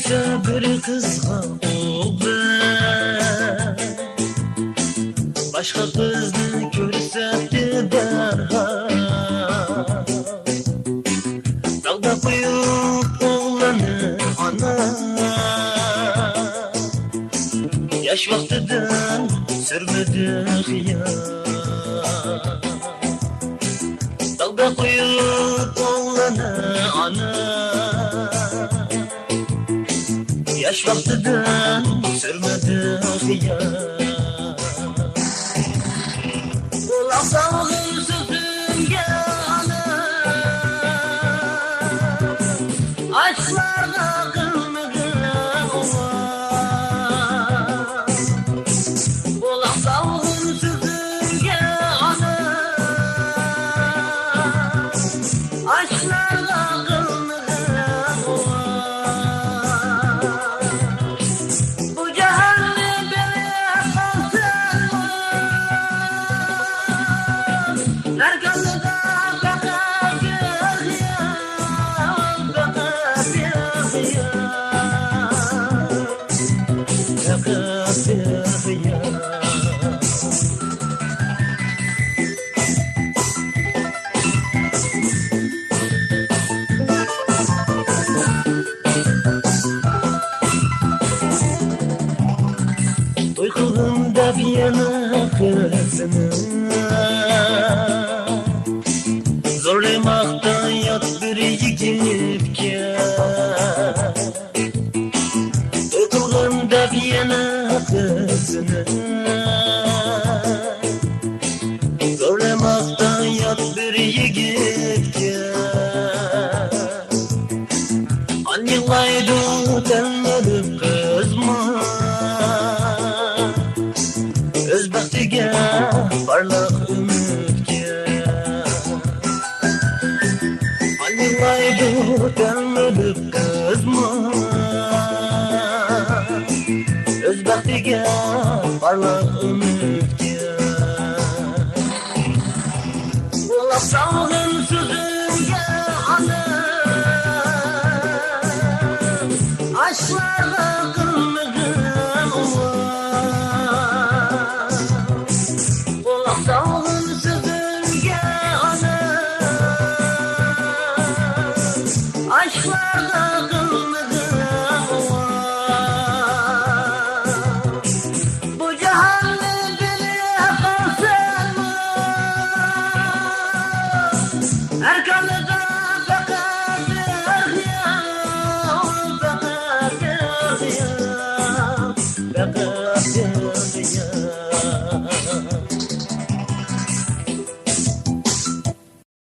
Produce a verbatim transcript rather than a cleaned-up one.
بىر قىزغا ئوغۇل باشقا قىزنى كۆرسەتتى دەرھال. داغدا قويۇپ ئوغلاننى ئانا، ياش ۋاقتىدىن سۈرمىدى خىيال. داغدا قويۇپ ئوغلاننى ئانا، ياش ۋاقتىدىن سۈرمىدى خىيال. قۇلاق سالغىن سۆزۈمگە ئانا، ئاشۇلارغا قىلمىغىن ئاۋارە. قۇلاق سالغىن سۆزۈمگە ئانا، ئاشۇلارغا قىلمىغىن ئاۋارە. بۇ جاھاننى بىلىپ قالساڭمۇ، ھەر كاللىدا پەقەت بىر خىيال، پەقەت بىر خىيال، پەقەت بىر خىيال. توي قىلغىن دەپ يەنە قىزىنى زورلىماقتا يات بىر يىگىتكە. توي قىلغىن دەپ يەنە قىزىنى زورلىماقتا يات بىر يىگىتكە. ئان يىغلايدۇ تەلمۈرۈپ قىزمۇ، ئۆز بەختىگە، پارلاق ئۈمىدكە. ئان يىغلايدۇ تەلمۈرۈپ قىزمۇ، ئۆز بەختىگە، پارلاق ئۈمىدكە. قۇلاق سالغىن سۆزۈمگە ئانا، ئاشۇلارغا قىلمىغىن ئاۋارە. قۇلاق سالغىن سۆزۈمگە ئانا، ئاشۇلارغا